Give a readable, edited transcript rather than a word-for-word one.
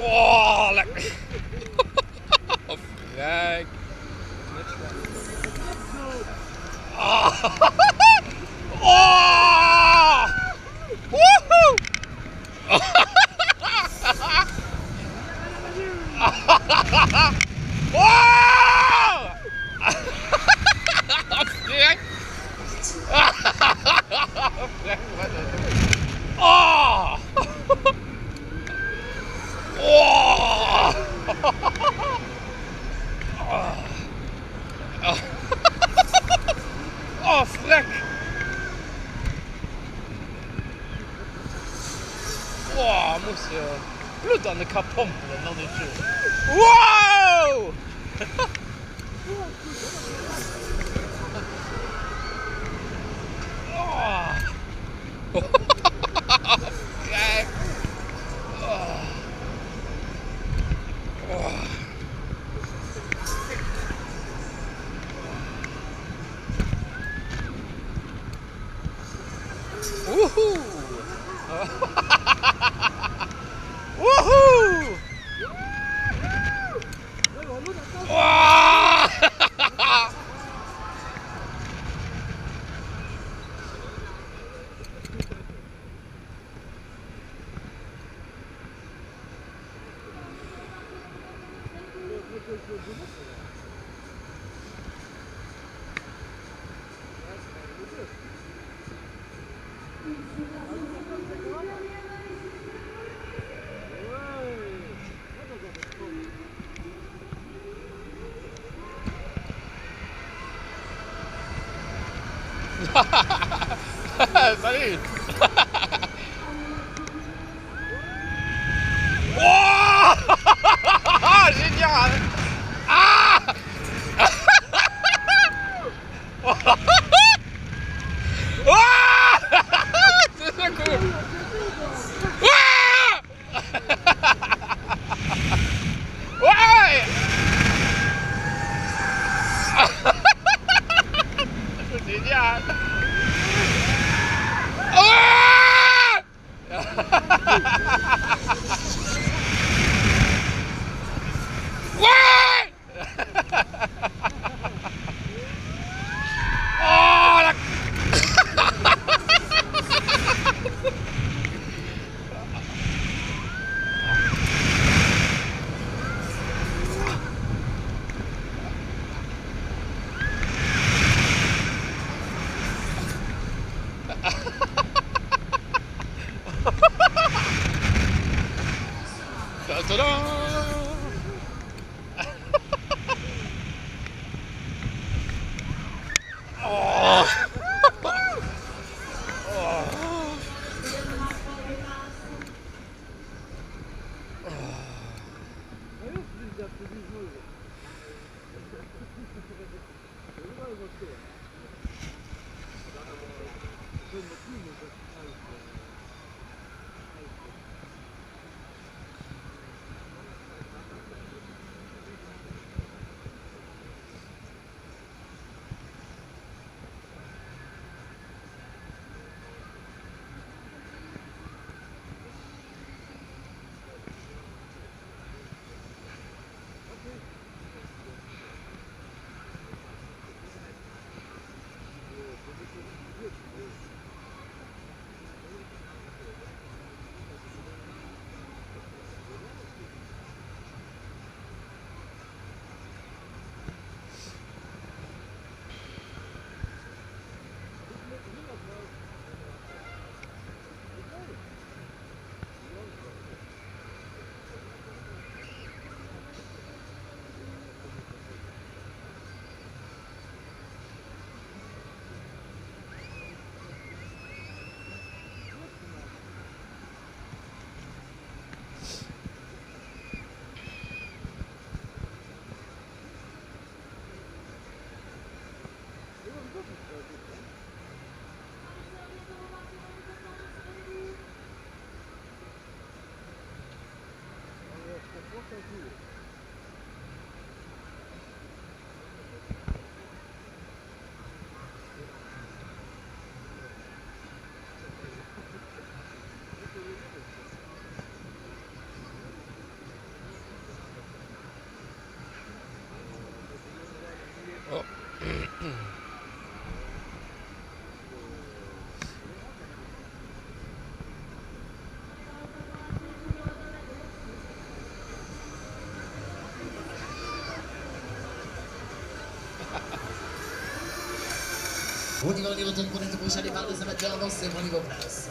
Oh, leck mech. Freck. Oh. Oh. Woohoo. Oh. Freck. Freck, wat Oh. Oh. Oh, Freck! Oh, muss jo Blutt an de Kapp pompelen, dann ist schön. Wow! Oh. Freck! Oh. Oh. Woohoo! Woohoo! Oh! Salut! Oh Génial! Ah! Ah! C'est so cool! Ah! Ouais! C'est génial! Ah! Ouais! Oh la... Ta-da-da! Oh. Oh. On y va, on y retourne pour les tout prochains départs des amateurs. Avancez, prenez vos places.